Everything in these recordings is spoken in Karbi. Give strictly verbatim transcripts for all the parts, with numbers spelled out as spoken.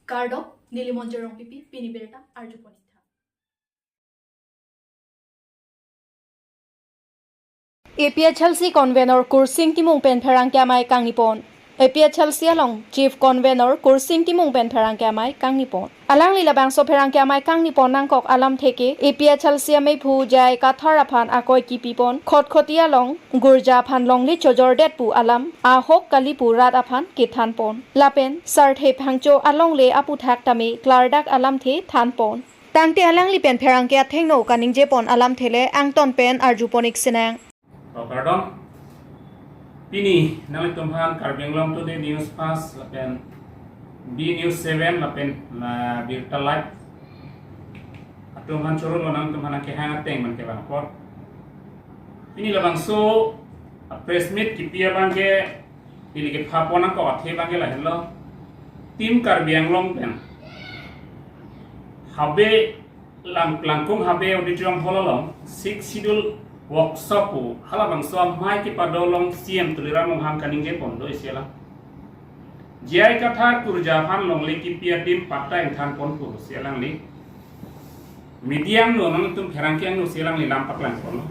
Kardom, neli Monjir Rongpipi, pini birta arjupon ik tha. A P H L C convener Kursing Timung pen pherangke amei kangnipon. A P H L C along Chief Convener Kursing Timung pen pherangke amei kangnipon. Alangli labangso pherangke amei kangnipon nangkok alamthe ke A P H L C ameiphu J I Kathar aphan akoi kipipon, Khatkhati along Gurja aphan longle chojordet pu alam ahok kali pu rat aphan kethanpon. Lapen Sarthe Phangcho alongle aputhak tame klardak alamthe thanpon. Tangte alangli pen pherangke athengno kaningjepon alamthe le angton pen arjupon ik sinang. To kardom. Pini nanglitum aphan Karbi Anglong Today News Fast lapen B News seven lapen la Birta Live atum aphan choro lo, nangtum aphan kehang ateng man kevang apot. Pini labangso a press meet kipi abang ke, pini kepapon nangkok athe abang ke lahenlo. Team Karbi Anglong pen Habe lang, Langkung Habe Auditorium Hall along Sixth Schedule workshop pu halabangso amei kepado along C M Tuliram Ronghang kaningjepon do isi alam. J I Kathar Gurja aphan longle kipi adim patta ingthanpon pusi alangli media angno, nangtum pherangke angno si alangli lam paklangponlo.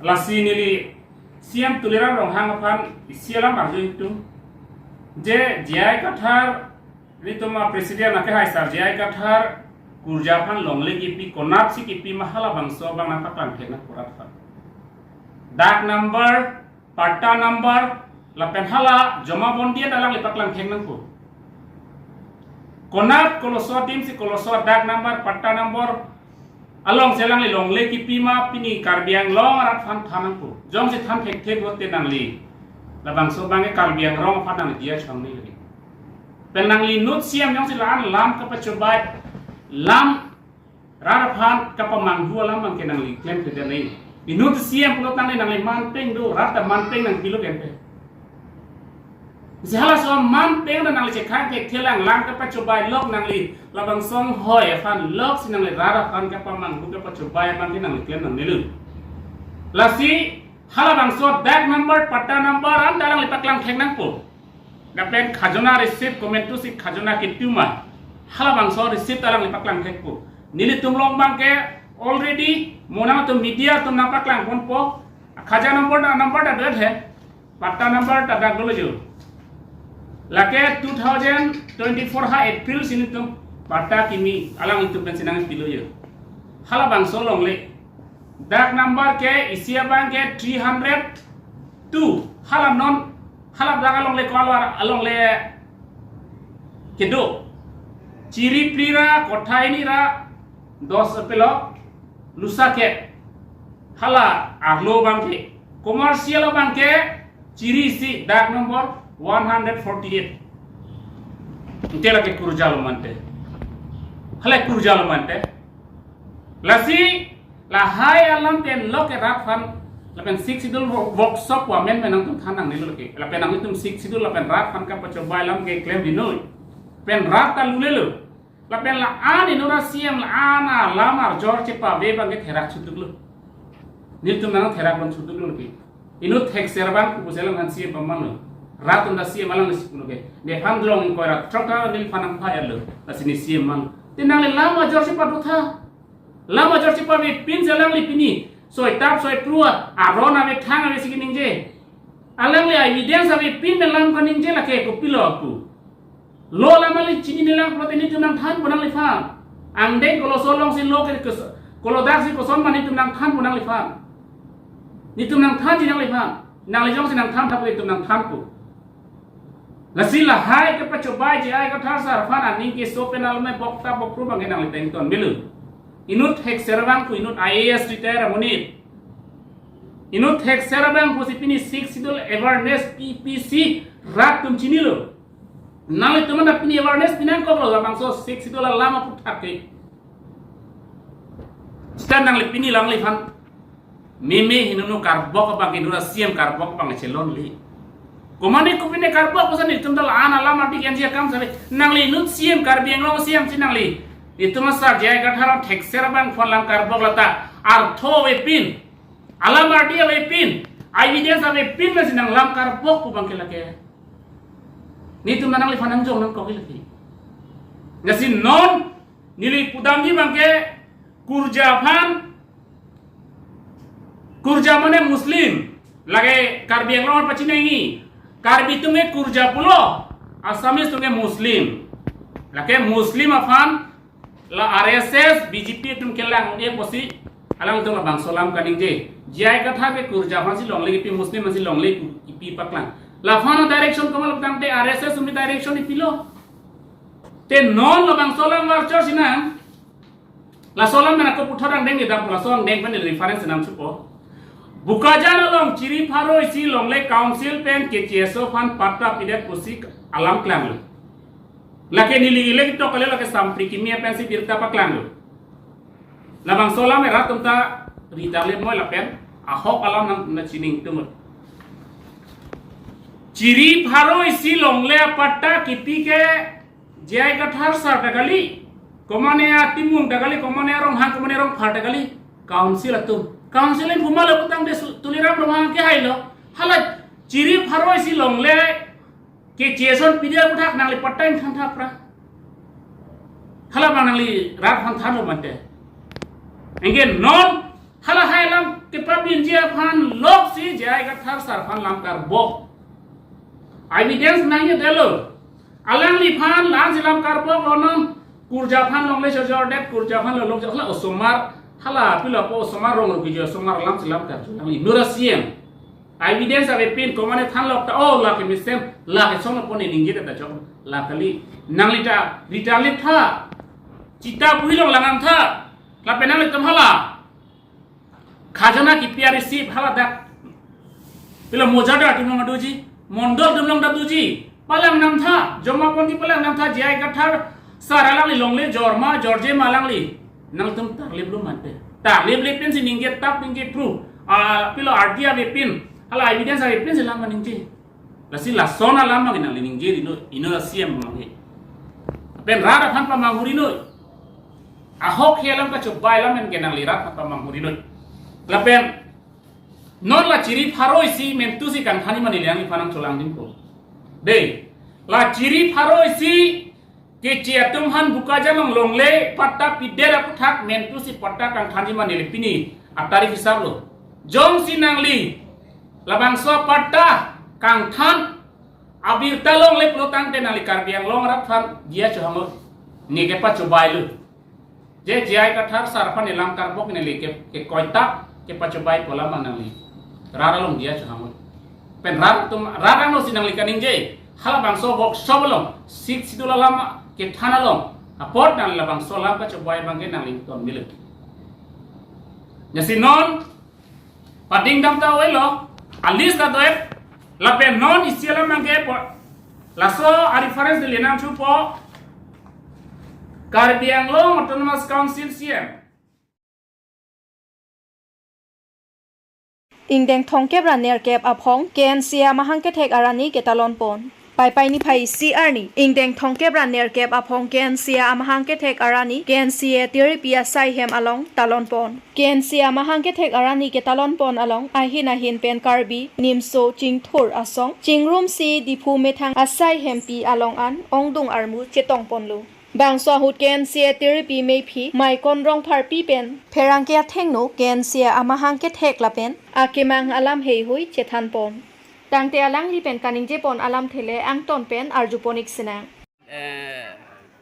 Lasi neli C M Tuliram Ronghang aphan isi alam arju ingtung. Je J I Kathar, nelitum a president ake hai sar, J I Kathar Gurja aphan longle kipi konatsi kipi ma halabangso abang nangpaklang thek nangpo rat aphan. Dag number, patta number, lapen hala jomabandi an alangli paklang thek nangpo. Konat koloso adim si koloso dag number, patta number alongsi alangli longle kipi ma pini Karbi Anglong arat aphan than nangpo. Jongsi than thekthe pulote nangli labangso abang ke Karbi Anglong aphan nangli diya chongnei lagi. Pen nangli inut C M jongsi la-an lam kapachobai, lam rat aphan kapamanghu alam abang ke nangli klemkledet nangji. Inut C M pulo tangte nangli manpeng do, rat ta manpeng nangpilo kente. Si halaso amanpeng ta nangli chekhang kekthelang, lam kapachobai lok, nangli labangso anghoi aphan lok si nangli rat aphan kapamanghu kapachobai abang ke nangli klem nangnelo. Lasi halabangso dag number, patta number an ta alangli paklang thek nangpo. Lapen khajona receipt, komantu si khajona kitu ma, halabangso receipt alangli paklang thekpo. Nelitum along abang ke already mo nangtum media atum nangpaklangponpo. Khaja number, na number ta det he. Patta number ta dak dolo jo. Lake two thousand twenty-four ha April si nelitum patta kimi alanglitum pensi nangpilo jo. Halabangso longle. Dag number ke isi abang ke three hundred two. Hala non, hala dak alongle ko-an alongle kedo. Chiri phli ra, kotha hini ra, dos pelo, lusa ke. Hala arlo abang ke, commercial abang ke chiri isi, dag number one hundred forty-eight. Ante lake Gurja lo mante. Hala Gurja lo mante. Lasi lahai alam pen lok ke rat aphan, lapen Sixth Schedule wo-, workshop pu amendment nangtum than nangnelo ke. Lapen nangtum Sixth Schedule lapen rat aphan kapachobai alam ke klem di noi. Pen rat ta lulelo. Lapen la-an inut a C M la-an alam arjor chepave abang ke therak chutuklo. Nelitum nangtherakpon chutuklo ke. Inut thekser abang pu pusi alang aphan C M pamanlo. Rat atum ta C M alang si pulo ke. Nephan dlong ingkoi ra throk ta neliphan nangpha-etlo. Lasi ne C M man. Te nangli lam ajor si padu tha. Lam ajor si pavepin si alangli pini soi tap soi phru aron avethang ave si keningje. Alangli evidence avepin pen lam kaningje lake kopilo pu. Lo alam alangli chininelang pulote nelitum nangthanpo nangliphan. Angdeng koloso along si lo ke kos-, kolodak si koson ma nelitum nangthanpo nangliphan. Nelitum nangthanji nangliphan. Nangli jongsi nangthan thap nelitum nangthanpo. Lasi lahai kepachobai J I Kathar sar aphan aning keso pen alme bokta bokru abang ke nangli tengton belu. Inut thekser abang pu inut I A S retire amonit. Inut thekser abang pusi pini Sixth Schedule awareness P P C rat atum chinilo. Nanglitum anta pini awareness pinangkoklo labangso Sixth Schedule alam aputhak ke. Sita nangli pini alangliphan meme hinunu karbok abang ke, inut a C M karbok abang chelonle. Komane kopine karbok pusi nelitum ta la-an alam ardi kenji akam save. Nangli inut C M, Karbi Anglong C M si nangli. Itum asar J I Kathar thekser abang aphan lam karbok lata artho avepin, alam ardi avepin, evidence avepin lasi nang lam karbok pu abang ke lake. Nelitum nangliphan nangjong nangkok lake. Lasi non neli pudamji abangke kurja aphan, kurja mane Muslim, lake Karbi Anglong pachiningri, Karbi atum ke kurja pulo, Assamese atum ke Muslim. Lake Muslim aphan la R S S, B J P atum kelang un-e pusi alangtum labangso alam kaningje. J I Kathar ke kurja aphansi longle kipi, Muslim aphansi longle kipi paklang. Laphan direction komat lo tangte R S S atum direction kipilo. Te non labangso alam varchor sinang. Laso alam mena ko puthot angdeng kedam, laso angdeng pen reference nam supo. Bokajan along chiri pharo isi longle council pen K T S O aphan patta pidet pusi alam klanglo. Lake neli elek tok kali, lake Sampri Kimi pensi birta paklanglo. Labangso alam rat atum ta ritarlip moi lapen ahok alam nang na chining tumut. Chiri pharo isi longle apatta kipi ke J I Kathar sir ta kali, komane aTimung ta kali, komane aRonghang, komane aRongphar ta kali, council atum. Council in puma lo putangte su-, Tuliram Ronghang ke hailo. Hala chiri pharo isi longle K T S O aphan pidi aputhak nangli patta ingthan thapra. Hala abang nangli rat aphan thanlo mate. Anke non halahai alam kepabinji aphan loksi J I Kathar sir aphan lam karbok. Evidence nangji detlo. Alangliphan la-ansi lam karboklo non. Kurja aphan longle chojordet, kurja aphan lo longle, hala osomar, hala pilo pu osomar rong rugi jo osomar alamsi lam karju. Alangli inut a-C M. Evidence avepin, komane thanlok ta, oh, lake mesen, lake song pon ningje ta chok, la kali. Nangli ta ritarlip tha. Chita puhilong langang tha. Lapen nanglitum hala khajana kipi a-receipt haladak, pilo mojadar atum along doji, mondol atum along ta doji, palang nam tha, joma ponji palang nam tha, J I Kathar sir alangli longle jorma, jorje ma alangli. Nangtum tarliplo mate. Tarliplip pensi ningje tap ningje proof. Ah, pilo R T I avepin, hala evidence avepinsi lam ningje. Lasi lason alam abang nangli ningje ri noi, inut a-C M abang ke. Pen rat aphan pamanghuri noi. Ahok he alam kachobai alam pen ke nangli rat aphan pamanghuri noi. Lapen non la chiri pharo isi mentusi kangthanji ma neli alangli aphan nangcholangdunpo. Dei, la chiri pharo isi Keche atum aphan Bokajan along longle patta pidet aputhak mentusi patta kangthanji ma neli pini atarik hisap lo. Jongsi nangli labangso patta kangthan abirta longle pulo tangte nangli Karbi Anglong arat aphan diya chohanglo, ne kepachobailo. Je J I Kathar sir aphan ne lam karbok neli ke, kekoitap kepachobai pu alam nangli rat along diya chohanglo. Pen rat atum, rat angno si nangli kaningje, halabangso workshop along, Sixth Schedule alam kethan along apot nangli labangso alam kachobai abang ke nangli ton milo. Lasi non pading dam ta oilo, a-list ta doet, lapen non isi alam abang ke po, laso a-reference neli nangthupo, Karbi Anglong Autonomous Council C M. Ingdeng thomkep ra nerkep aphong K N C A amahang kethek arani ketalon pon. Paipai niphai isi arni, ingdeng thomkep ra nerkep aphong K N C A amahang kethek arani K N C A Tiripi asai hem along talon pon. K N C A amahang kethek arani ketalon pon along ahin ahin pen Karbi, Nimso, Chingthur asong, Chingrumsi, Diphu methang asai hempi along an ongdung armu chetong ponlo. Bangso ahut K N C A Tiripi mephi Maikon Rongpharpi pen pherangke athengno K N C A amahang kethek lapen akemang alam heihui chethan pon. Tangte alangli pen kaningje pon alamthe le angton pen arju pon-ik sinang. Eh,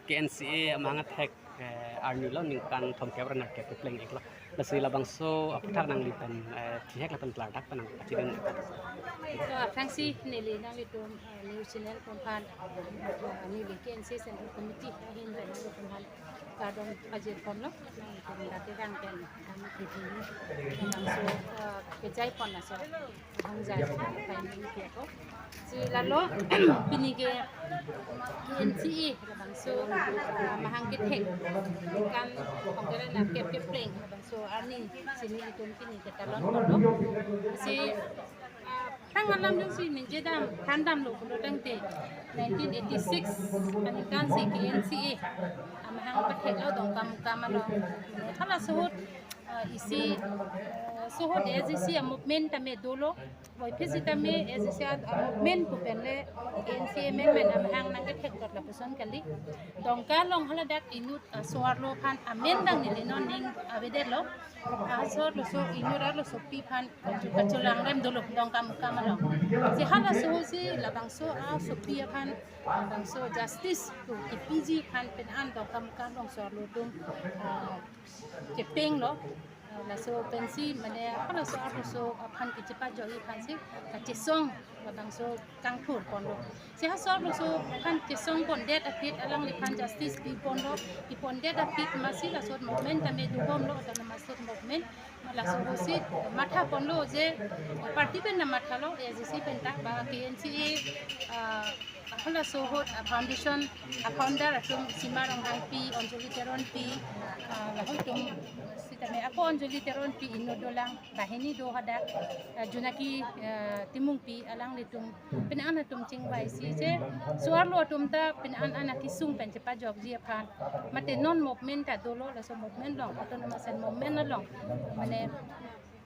K N C A amahang kethek, eh, arni lo, ningkan thomkep ra nerkep kepleng-iklo. Lasi labangso aputhak nangli pen, eh, thihek lapen klardak pen nangpachidun. So, aphrangsi neli nanglitum, eh, news channel atum aphan, eh, neli K N C A Central Committee ahin pen nanglitum aphan kardom pajir ponlo, nanglitum rat erang pen, kami kejai pon laso ahongjai pen neli ako. Si lalo, pini ke K N C A labangso, ah, mahang kethek, ningkan thomkep ra nerkep kepleng labangso arni si nelitum pini ketalon ponlo. Si, ah, aphrang alam jongsi ningje dam, than damlo pulo tangte, nineteen eighty-six aningkan si K N C A amahang patheklo Dongkamukam along. Halaso ahut, ah, isi, ah, Sohot A J C a-movement tame dolo, boiphi sitame A J C a-movement pu penle K N C A amendment amahang nangkethek tot lapuson kali. Dongka along haladak inut, ah, so-arlo aphan amen dang neli non ning avedetlo. Ah, so laso inut arlosopi aphan kacho-, kacholangrem dolo Dongkamukam along. Si halaso si labangso asopi aphan labangso justice pu kepiji aphan penang Dongkamukam along so-arlo atum, ah, chepenglo. Ah, laso pensi mane halaso arloso aphan kachepajokji aphansi kachesong labangso kangthur ponlo. Si ha so-arloso aphan chesong pondet aphi alangliphan justice pi ponlo, pi pondet aphi masi laso movement tame dubomlo, autonomous state movement. Laso ahut si matha ponlo je party pen nangmathalo, A J C pen ta ba K N C A, ah, halaso ahut, ah, foundation, ah, founder atum Sima Ronghangpi, Anjali Teronpi, ah, lahai atum sitame ako Anjali Teronpi inut dolang, banghini do hadak, ah, Junaki, ah, Timungpi, alanglitum penang atum chingvaisi je so-arlo atum ta penang ana kesung pen chepajokji aphan. Mate non movement ta dolo, laso movement along, autonomous movement along mane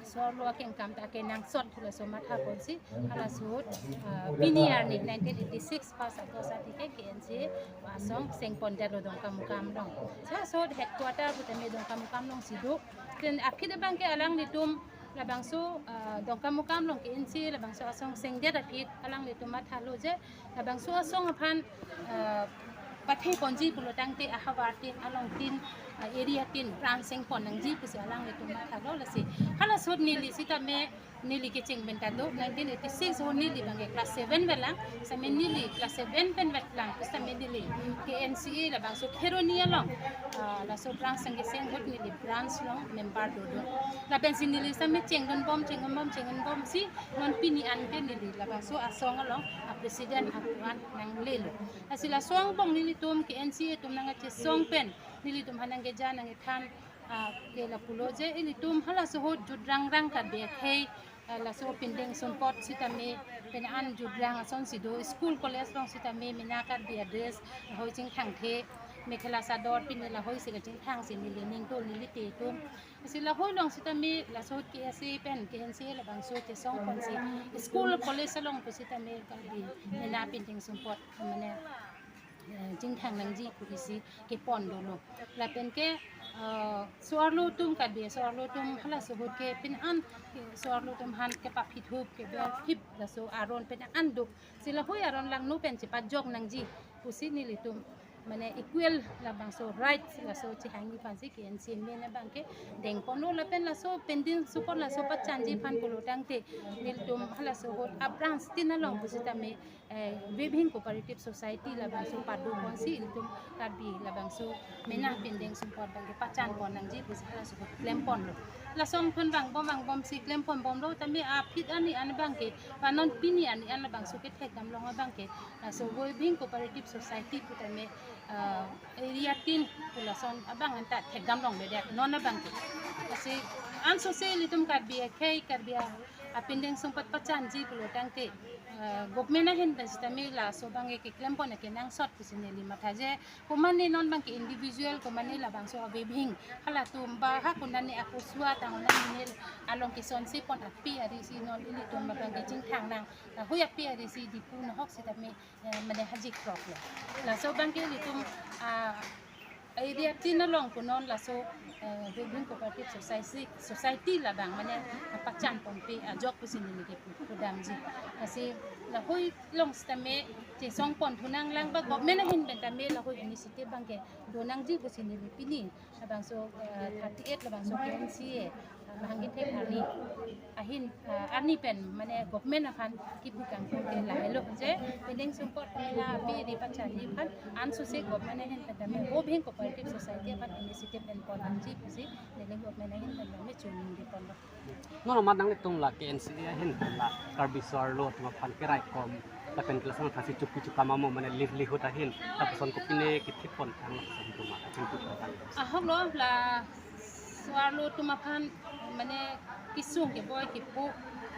so-arlo akengkam ta kenangsot laso matha ponsi halaso ahut, ah, pini arni nineteen eighty-six first August atike K N C A asong seng pondetlo Dongkamukam along. Si halaso ahut headquarter pu tame Dongkamukam alongsi do. Then aphi abangke alanglitum labangso, ah, Dongkamukam along K N C A labangso asong sengdet aphi alanglitum mathalo je labangso asong aphan, ah, pathe ponji pulo tangte ahavar tin, along tin, ah, area tin branch seng pon nangji pusi alanglitum mathalo. Lasi halaso ahut neli sitame neli kecheng pen ta do, nineteen eighty-six ahut neli abangke class seven vetlang, sitame neli class seven pen vetlang, sitame neli K N C A labangso Kheroni along, ah, laso branch seng keseng ahut neli branch along member dodo. Lapensi neli sitame chengdunbom, chengdunbom, chengdunbomsi non pini anke neli labangso asong along a-president apu an nanglelo. Lasi laso angbong nelitum K N C A atum nangkachesong pen nelitum aphan nangkeja nangkethan, ah, ke lapulo je ilitum halaso ahut jutrang rang Karbi akhei, ah, laso pindeng sumpot sitame penang jutrang asonsi do, school college along sitame mena Karbi a-dress, lahai chingthangthe, mekhela chador pine lahaisi kachingthangsi neli ningto neli te atum. Si lahai along sitame laso ahut K S A pen K N C A labangso chesong ponsi school college along pu sitame Karbi mena pindeng sumpot mane, eh, chingthang nangji pu isi kepon dolo. Lapenke, eh, so-arlo atum Karbi so-arlo atum halaso ahut ke penang, eh, so-arlo atum aphan kepaphithup keberphip laso aron penang do. Si lahai aron langno pen chepajok nangji pusi nelitum mane equal labangso rights laso chehangji aphansi K N C A amen abangke dengponlo lapen laso pindeng sumpot laso pachanji aphan pulo tangte nelitum halaso ahut a-branch tin along pu sitame, eh, Weaving Cooperative Society labangso pado ponsi ilitum Karbi labangso mena pindeng sumpot abangke pachan pon nangji pusi halaso ahut klemponlo. Lason thun vangbom vangbomsi klempon bomlo tame aphi arni an abangke, ba non pini arni an labangso kethekdam long abangke, laso Weaving Cooperative Society pu tame, ah, area tin pu lason abang anta thekdam longledet non abangke. Lasi ansose ilitum Karbi akhei, Karbi a, apindeng sumpot pachanji pulo tangte, ah, government ahin pen sitame laso abangke keklempon kenangsot pusi neli matha je, komane non abangke individual, komane labangso a-weaving halatum ba ha konane ako sua tang onane along kesonse pon api arisi non ilitum abangke chingthang nang, ah, hui api arisi Diphu nahok sitame, eh, mane hajik kroklo. Laso abangke ilitum, ah, area tin along pu non laso, eh, Weaving Cooperative Society, Society labang mane pachan ponpe ajok pusi neli kepu pudamji. Lasi lahai along sitame chesong pon thunang lang ba government ahin pen tame lahai initiative abangke donangji pusi neli pini labangso, eh, thirty-eight labangso K N C A, eh, mahang kethek arni ahin, eh, arni pen mane government aphan kipu kangtung ke lahelo je pindeng sumpot mena api ri pachanji aphan ansose government ahin pen tame Weaving Cooperative Society aphan initiative enpon nangji pusi neli government ahin pen tame chuningri ponlo. Non amat nanglitum la K N C A ahin la Karbi so-arlo atum aphan keraikom lapen kelasang thasi chupi chukam amo mane livelihood ahin lapuson kopine kithik pon thang lapuson atum achingki pon thang. Ahok lo la so-arlo atum aphan mane kesung keboi kepu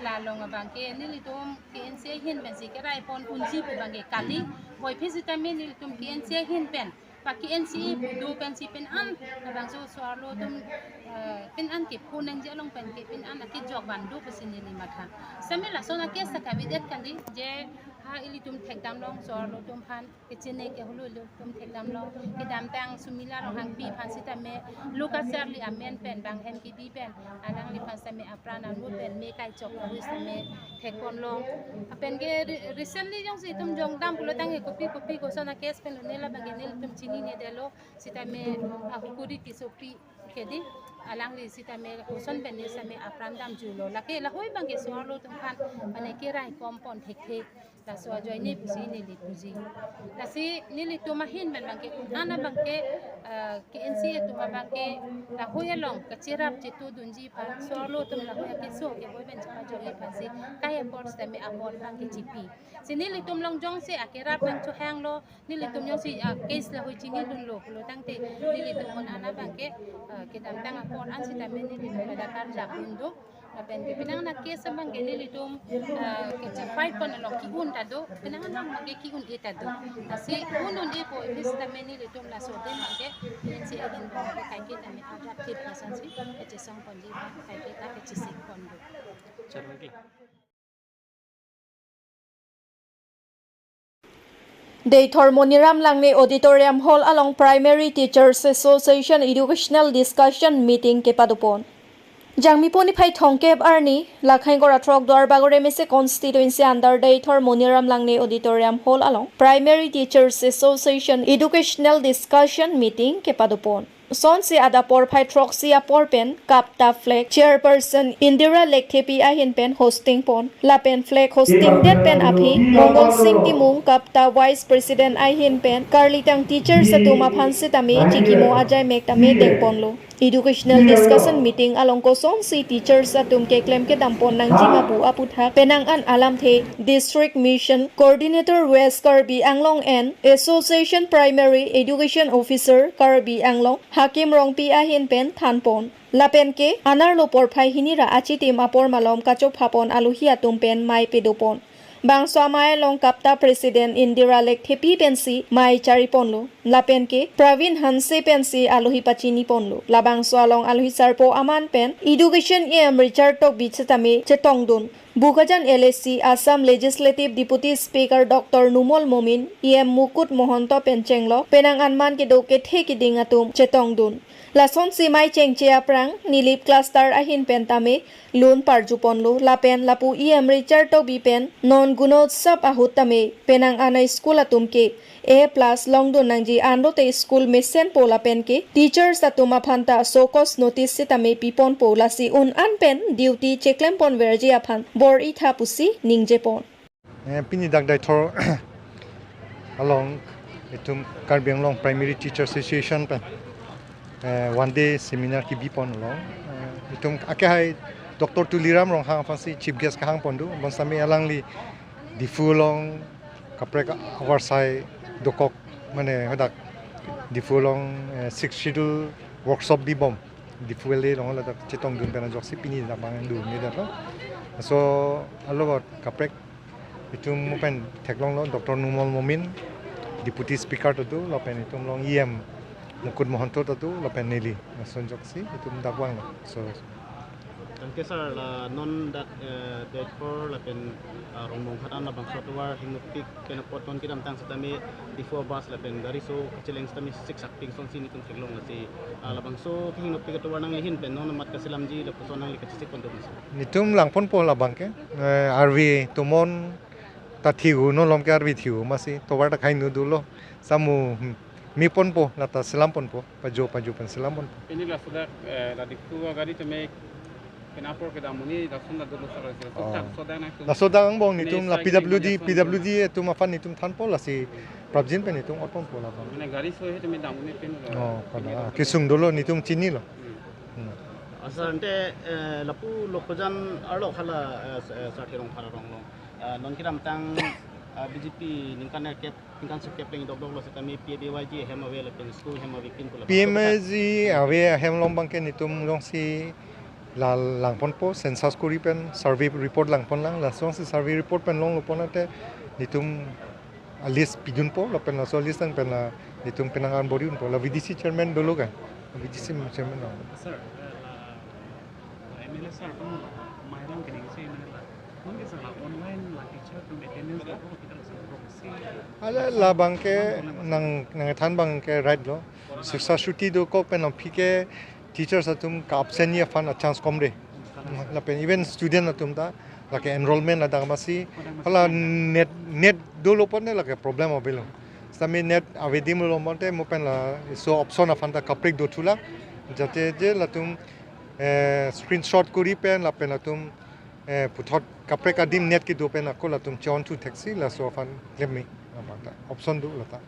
la along abangke nelitum K N C A ahin pensi kerai pon unji pu abangke kali, boiphi sitame nelitum K N C A ahin pen Paki N C A pu do pensi pin an, labangso so-arlo atum, eh, pin an ke punang je along pen ke pin an akejok van do pusi neli matha. Sitame lason ake sa kavedet kali je ha ilitum thekdam long so-arlo atum aphan, kechini ke hulu ilitum thekdam long, kedamtang Sumila Ronghangpi aphan sitame lo kacharli amen pen bang hem kebi pen alangliphan sitame apran anut pen me kaichok hui sitame thekpon long. Lapen ke re-, recently jongsi itum jongdam pulo tangte kopi kopi koson a-case pen lo ne labang ke nelitum chininedetlo, sitame ahokori kesopi ke dei, alangli sitame koson pen ne sitame apran damjulo. Lake lahei abang ke so-arlo atum aphan mane kerai kompon thekthe. Laso ajoine pusi neli puji. Lasi nelitum ahin pen abang ke un-an abang ke, ah, K N C A atum abang ke lahei along kacherap chetudunji aphan, so-arlo atum lahei akeso kevoi pen chepajokji aphansi kai apor sitame apor abang ke chipi. Si nelitum along jongsi akerap nangchohanglo, nelitum jongsi, ah, case lahei chinidunlo pulo tangte nelitum un-an abang ke, ah, kedamtang apor an sitame nelitum ladak karjapdun do. Lapen ke penang an a-case abang ke nelitum, ah, keche-fight pon along ki-un ta do, penang an abang ke ki-un-e ta do. Lasi un-un-epo ipis tame nelitum laso adim abang ke K N C A ahin abang ke kaike tame arjap thip asonsi kachesong ponji abang kaike ta kachesik pon do. Deithor Moniram Langne Auditorium Hall along Primary Teachers Association Educational Discussion Meeting kepadopon. Jangmi poni phai thongkep arni, Lakhaing Koratrok Duarbagori M A C constituency under Deithor Moniram Langne Auditorium Hall along Primary Teachers Association Educational Discussion Meeting kepadopon. Sonsi adap porphai throksi apor pen KAPTA flag chairperson Indira Lekthepi ahin pen hosting pon. Lapen flag hosting det pen aphi Mongol Sing Timung, KAPTA vice president ahin pen karlitang teachers atum aphan sitame chikimo ajaimek tame dengponlo. Educational discussion meeting along kosonsi teachers atum keklem kedam pon nangji ma pu aputhak penang an alamthe District Mission Coordinator West Karbi Anglong and Association Primary Education Officer Karbi Anglong Hakim Rongpi ahin pen thanpon. Lapen ke anerlo porphai hini ra achitim apor malom kachophapon alohi atum pen mei pedopon. Bangso amei along KAPTA president Indira Lekthepi pensi mei chariponlo. Lapen ke Pravin Hanse pensi alohi pachiniponlo. Labangso along alohi sarpo aman pen Education E M Richard Tokbi sitame chetongdun. Bokajan L A C, Assam Legislative Deputy Speaker Doctor Numal Momin, E M Mukut Mahanta pen chenglok penang an man kedo kethe keding atum chetongdun. Lasonsi mei chengche aphrang Nilip cluster ahin pen tame lun parjuponlo. Lapen lapu E M Richard Tokbi pen non Gunotsav ahut tame penang an a-school atum ke A plus longdun nangji anlote school mesenpo lapen ke teachers atum aphan ta show cause notice sitame piponpo, lasi un-an pen duty cheklem ponverji aphan bor-itha pusi ningjepon. Eh, pini dak Deithor along itum Karbi Anglong Primary Teacher Association pen, eh, one day seminar kebipon along, eh, itum akehai Doctor Tuliram Ronghang aphansi chief guest kahangpon do, bonsitame alangli Diphu along kaprek avarsai dokok, mane hadak Diphu along, eh, sixth schedule workshop bibom Diphu Valley along ladak chetongdun pen ajoksi pini dak abang dundedet lo. So alo kaprek itum pen theklonglo Doctor Numal Momin, Deputy Speaker ta do, lapen itum along E M Mukut Mahanta ta do, lapen neli. Lason ajoksi itum dak vanglo. So Thank you, sir. La non dak, eh, Deithor lapen, ah, Rongbonghat an labangso atovar hingnopik pen apot non kedamtang sitame Diphu bus lapen gari so kacheleng sitame siksak ping asonsi netum theklong, lasi, ah, labangso hingnopik atovar nangli ahin pen non amat kaselamji lapuson nangli kachesik pon do, sir. Netum langponpo labang ke, eh, arve tomon ta thiu, non malom ke arve thiu masi tovar ta khai nu dolo. Samu, hmm, meponpo, lata selamponpo, pajo pajo pen selamponpo. Pini laso dak, eh, la Diphu agari tame pen apor kedam un-e lason ta dolo, sir, sir. Oh. Laso dak angbong netum la P W D, P W D atum aphan netum thanpo, lasi prapjin pen netum otponpo labang. Mane gari so he tame dam un-e pen lo. Oh, pada. Pini la kesung dolo, netum chinilo. Hmm. Hmm. Asa ante, eh, lapu Lokhojan arlo hala, eh, s-, eh, Sarthe Rongphar arong along. Eh, non kedamtang, eh, B J P ningkan nerkep, ningkan sirkep leng dokdok lo sitame P M A G I G ahem ave lapen school hem ave pinpo la. P M A G I G ave ahem along abang ke netum jongsi la langponpo, census kori pen survey report langponlang, lasonsi survey report pen longlo pon ate netum a-list pidunpo, lapen laso list tang pen la Itum penang an bori unpo la V D C chairman dolo kan. V D C chairman dolo. Sir, eh, la, la M L A sir atum mailang kening si M L A la. Mungkin sir la online la teacher atum attendance la kita sir proxy. Ala labang ke nang nang than bang ke right lo. Siksha chuti dokok pen aphi ke teachers atum ka absent ni aphan a chance kom de. Lapen even student atum ta lake enrollment adang masi hala net net dolo pon ne lake problem avelo. Sami net avedim lo monte mo pen laso option aphan ta kaprek do thula. Jate je latum eh, screenshot kuri pen lapen latum eh, puthot kaprek adim net kedo pen ako latum chon thu theksi laso aphan klem mi. Aphan ta option do lata.